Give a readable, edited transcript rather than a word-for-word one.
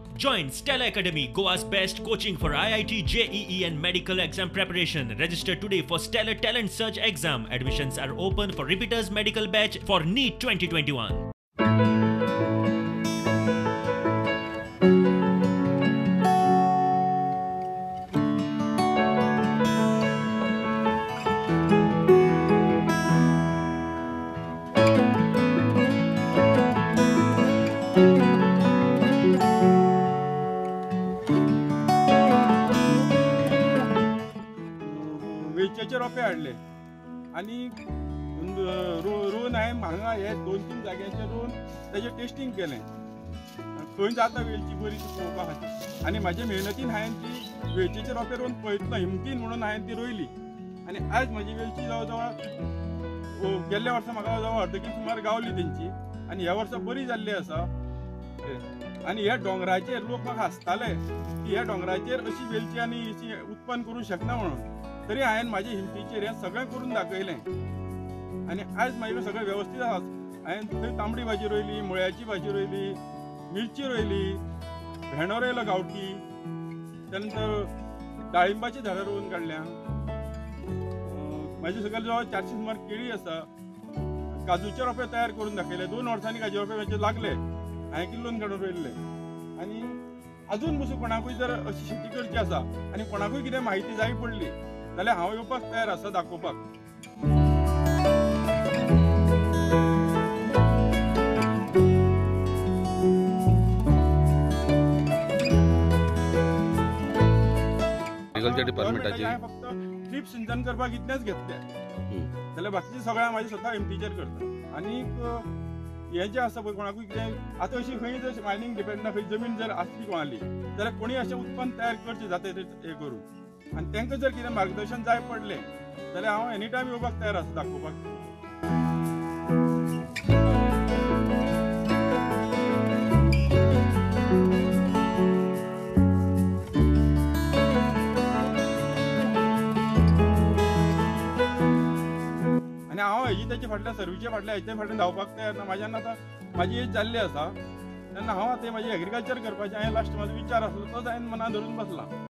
Join Stella Academy, Goa's best coaching for IIT, JEE and medical exam preparation. Register today for Stellar Talent Search exam. Admissions are open for repeaters medical batch for NEET 2021. वेलचेचे रोपे हाडले आनी रोवन हांवें हांगा हे 2-3 जाग्यांचेर रोवन तेजें टेस्टींग केलें, खंय जाता वेलची बरी ती पळोवपा खातीर. आनी म्हाजे मेहनतीन हांवें ती वेलचेचे रोपे रोवन पळयतलो हिमतीन म्हणून हांवें ती रोयली आनी आयज म्हजी वेलची जवळ जवळ गेल्ल्या वर्सा म्हाका जवळ अर्द कील सुमार गावली तेंची आनी ह्या वर्सा बरी जाल्ली आसा. आनी ह्या दोंगराचेर लोक म्हाका हांसताले की ह्या दोंगराचेर अशी वेलची आनी अशी उत्पन्न करूंक शकना म्हणून, तरी हांवें म्हाजे हिमतीचेर हें सगळें करून दाखयलें आनी आयज म्हाजें सगळें वेवस्थीत आसा. हांवें थंय तांबडी भाजी रोयली, मुळ्याची भाजी रोयली, मिरची रोयली, भेंडो रोयलो गांवठी, त्यानंतर डाळिंबाची झाडां रोवन काडल्या. म्हाजे सगळे जवळ 400 सुमार केळी आसा. काजूचे रोपे तयार करून दाखयले, 2 वर्सांनी काजू रोपे म्हाजे लागले, हांवें किल्लोन काडून रोयल्ले. आनी अजून पसून कोणाकूय जर अशी शेती करची आसा आनी कोणाकूय कितें म्हायती जाय पडली जाल्यार हांव येवपाक तयार आसा दाखोवपाक. एग्रीकल्चर डिपार्टमेंटाची फक्त ड्रीप सिंचन करपाक इतलेंच घेतलें, जाल्यार बाकीचे सगळें म्हाजें स्वता एमटीचेर करता. आनीक हें जें आसा पळय कोणाकूय कितें आतां अशी खंय जर मायनींग डिपेंडा खंय जमीन जर आसली कोणाली जाल्यार कोणी अशें उत्पन्न तयार करचें जाता हें करून आनी तांकां जर कितें मार्गदर्शन जाय पडलें जाल्यार हांव एनी टायम येवपाक तयार आसा दाखोवपाक. आनी हांव हेजी तेजे फाटल्यान सर्विचे फाटल्यान हेजे फाटल्यान धांवपाक तयार ना. म्हाज्यान आतां म्हाजी एज जाल्ली आसा तेन्ना हांव आतां म्हाजी एग्रीकल्चर करपाचें हांवें लास्ट म्हाजो विचार आसलो तोच हांवें मनान धरून बसला.